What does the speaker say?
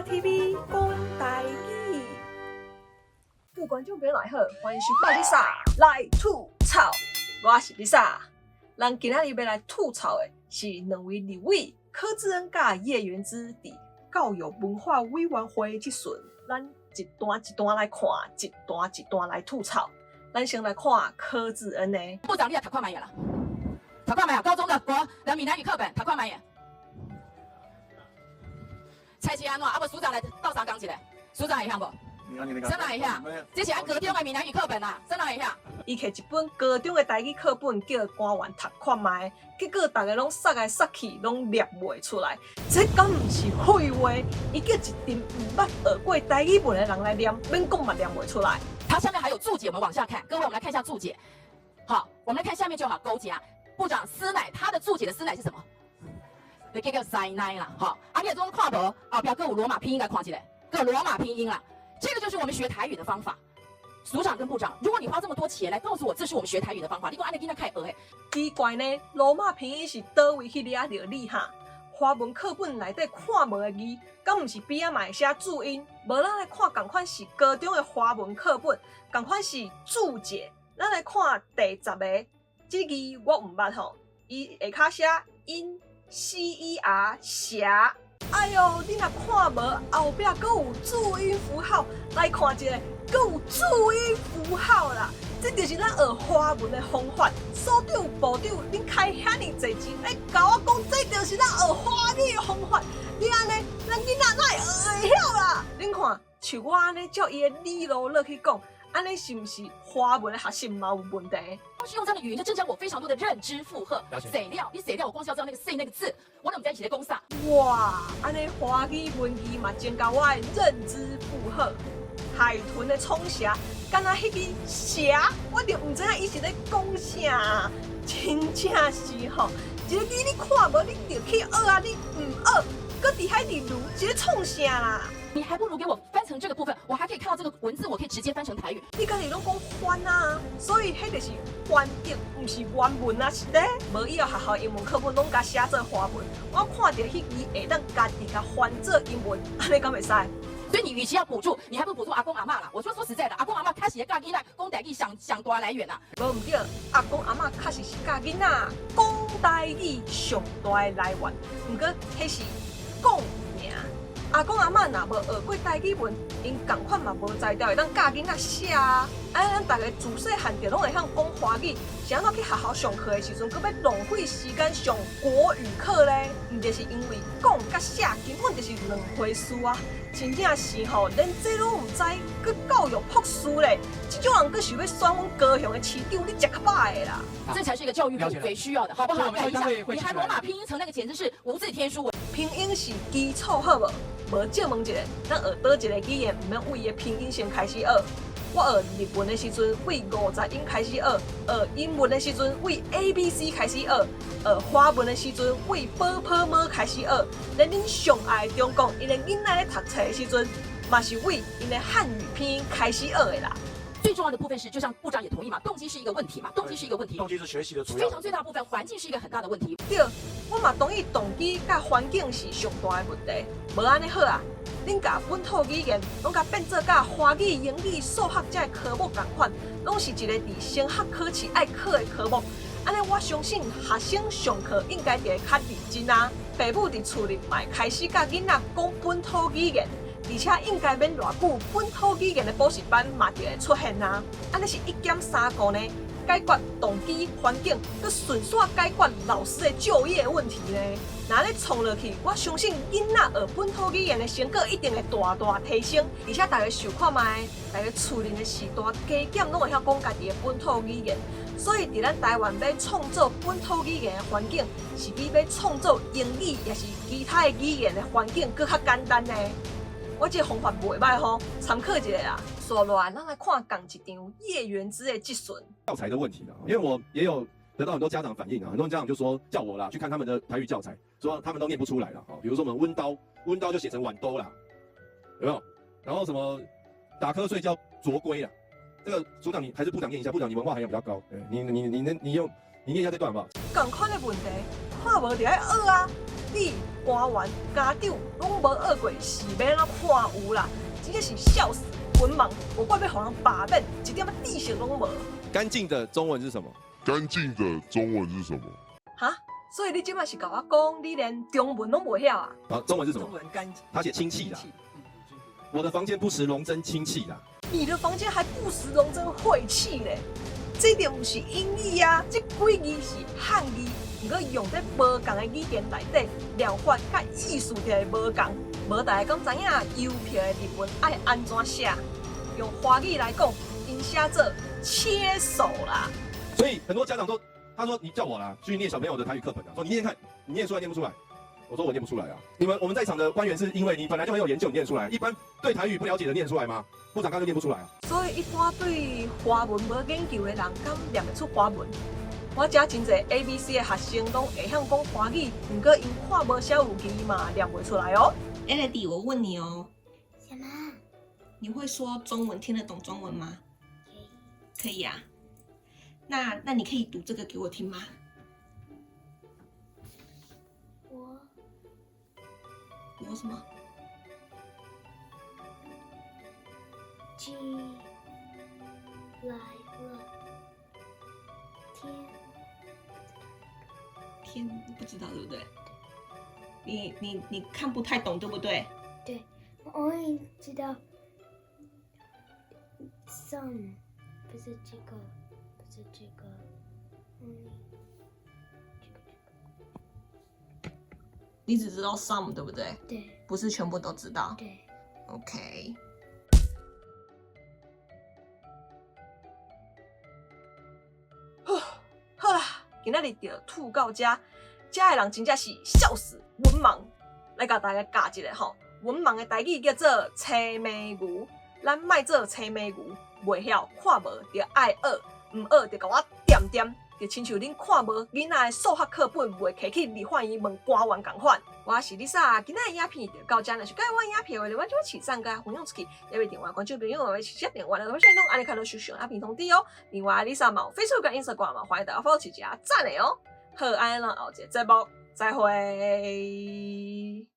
TV 講台語。各位觀眾朋友來好，歡迎收看麗莎來吐槽，我是麗莎。咱今仔日欲來吐槽的是兩位立委柯志恩佮葉元之佇教育文化委員會質詢，咱一段一段來看，一段一段來吐槽。咱先來看柯志恩的。部長，你來讀看覓啦？讀看覓啊？高中的國的閩南語課本，讀看覓。猜是按怎？啊無署長來鬥相共一下，署長會曉無？啥人會曉？這是咱高中的閩南語課本啊，啥人會曉？伊摕一本高中的台語課本叫官員讀看覓，結果逐家攏捒來捒去，攏念袂出來。這敢毋是廢話？伊叫一陣毋捌學過台語文的人來念，免講嘛念袂出來。它下面還有注解，我們往下看。各位，我們來看一下注解。好，我們來看下面就好。勾結部長師奶，他的注解的師奶是什麼？你叫做師奶啦。好，啊，你這種看無，後壁閣有羅馬拼音來看一下，閣有羅馬拼音啦。這個就是我們學台語的方法。署長跟部長，如果你花這麼多錢來告訴我這是我們學台語的方法，你講按呢囡仔會學？奇怪呢，羅馬拼音是佗位去掠著你哈？華文課本內底看無的字，敢毋是邊仔嘛會寫注音？無咱來看仝款是高中的華文課本，仝款是注解。咱來看第10個，這個字我毋捌吼，伊下跤寫音 C E R 邪。哎喲，你若看無後壁閣有注音符號，來看一下，閣有注音符號啦。這就是咱學華文的方法。所長、部長，恁開遐爾濟錢，來共我講，這就是咱學華語的方法。你按呢，咱囡仔哪會學會曉啦？恁看，像我按呢照伊的理路落去講，按呢是毋是華文的學習嘛有問題？光是用這樣的語言就增加我非常多的認知負荷。誰料你誰料，我光是要知道那個 C 那個字，我怎麼在一起的講啥？哇，按呢華語文字嘛增加我的認知負荷。海豚的創啥，敢若彼個蛇，我就毋知影伊是咧講啥，真正是吼，一個字你看無，你就去學啊，你毋學，閣佇遐佇盧，是咧創啥啦？你還不如給我翻成這個部分，我還可以看到這個文字，我可以直接翻成台語。你家己攏講翻啊，所以彼就是翻譯，毋是原文啊，是咧。無以後學校英文課本攏共寫做華文，我看著彼字會當家己共翻做英文，按呢敢會使？所以你與其要補助，你還不如補助阿公阿嬤啦。我說說實在的，阿公阿嬤開始教囡仔講台語上上大來源啦。無毋對，阿公阿嬤確實是教囡仔講台語上大的來源，毋過彼是講爾。阿公阿嬤若無學過台語文，𪜶仝款嘛無才調會當教囡仔寫啊。按呢咱逐家自細漢就攏會曉講華語，是按怎去學校上課的時陣，閣欲浪費時間上國語課咧？毋就是因為講佮寫根本就是兩回事啊！真正是吼，連這攏毋知，閣教育博士咧，這種人閣想欲選阮高雄的市長，你食較歹的啦！這才是一個教育部最需要的，好不好？看一下，你還羅馬拼音成那個，簡直是無字天書。拼音是基礎好無？無借問一下，咱學佗一個語言，毋免為伊的拼音先開始學。我學日文的時陣，為50音開始學；學英文的時陣，為 A B C 開始學；學華文的時陣，為ㄅㄆㄇ開始學。連恁上愛的中國，𪜶的囡仔咧讀冊的時陣，嘛是為𪜶的漢語拼音開始學的啦。最重要的部分是，就像部長也同意嘛，動機是一個問題嘛，動機是一個問題。動機是學習的主要。非常最大部分，環境是一個很大的問題。對，我嘛同意動機佮環境是上大的問題。無按呢好啊，恁共本土語言攏共變做佮華語、英語、數學這个科目仝款，攏是一個佇升學考試愛考的科目。按呢，我相信學生上課應該就會較認真啊。父母佇厝裡嘛會開始佮囡仔講本土語言。而且應該免偌久，本土語言的補習班嘛就會出現啊！按呢是一兼三顧呢，解決動機、環境，閣順紲解決老師的就業問題呢。若咧創落去，我相信囡仔學本土語言的成果一定會大大提升。而且逐家想看覓，逐家厝裡的時代加減攏會曉講家己的本土語言，所以佇咱台灣欲創造本土語言的環境，是比欲創造英語抑是其他的語言的環境閣較簡單呢。我這個方法袂䆀吼，參考一下啦。紲落來，咱來看仝一場葉元之的質詢。教材的問題啦，因為我也有得到很多家長反映啊，很多家長就說叫我啦去看他們的台語教材，說他們都念不出來了。比如說我們溫刀，溫刀就寫成碗兜啦，有沒有？然後什麼打瞌睡叫啄龜啦，這個署長你還是部長念一下，部長你文化涵養比較高，對你你你你你用你念一下這段好不好？仝款的問題，看無就愛學啊！语、官員、家長攏無學過，是欲按怎看有啦？真正是笑死文盲！無怪欲予人罷免，一點仔知識攏無。乾淨的中文是什麼？乾淨的中文是什麼？哈？所以你這擺是共我講，你連中文攏袂曉啊？啊，中文是什麼？中文乾淨。他寫清氣啦。我的房間不時龍爭清氣啦。你的房間還不時龍爭晦氣咧？這著毋是英語啊，這幾字是漢字，毋過用佇無仝的語言內底，念法佮意思就會無仝。無大家敢知影郵票的日文愛按怎寫？用華語來講，𪜶寫做切手啦。所以很多家長都，他說你叫我啦，去念小朋友的台語課本啊，說你念看，你念出來念不出來？我說我念不出來啊。你們我們在場的官員是因為你本來就很有研究，你念出來。一般對台語不了解的念出來嗎？部長剛就念不出來啊。所以一般對華文無研究的人，敢念會出華文？我遮真濟 ABC 的學生攏會曉講華語，毋過𪜶看無寫有字嘛，念袂出來哦。艾莉，我問你哦，什麼？你會說中文，聽得懂中文嗎？可以。可以啊。那你可以讀這個給我聽嗎？我我什麼？雞來了。天。天不知道對不對？你看不太懂對不對？對，我 only 知道 some，不是這個，不是這個，only 這個這個。你只知道 some 對不對？對。不是全部都知道。對。 OK。好啦，今仔日就吐到遮，遮的人真正是笑死文盲，來共大家教一下吼，文盲的台語叫做青牯牛，咱莫做青牯牛，袂曉看無就愛學，毋學就共我恬恬，就親像恁看無囡仔的數學課本袂提去立法院問官員仝款。我是麗莎，今仔的影片就到遮，若是喜歡我影片的話，就請讚佮分享出去，也袂訂閱關注朋友，會直接電話來，我先攏按呢看到小小影片通知哦。另外，麗莎嘛有 Facebook 佮 Instagram 嘛，歡迎大家 follow 一下讚的哦。好，按呢，後一個節目再會。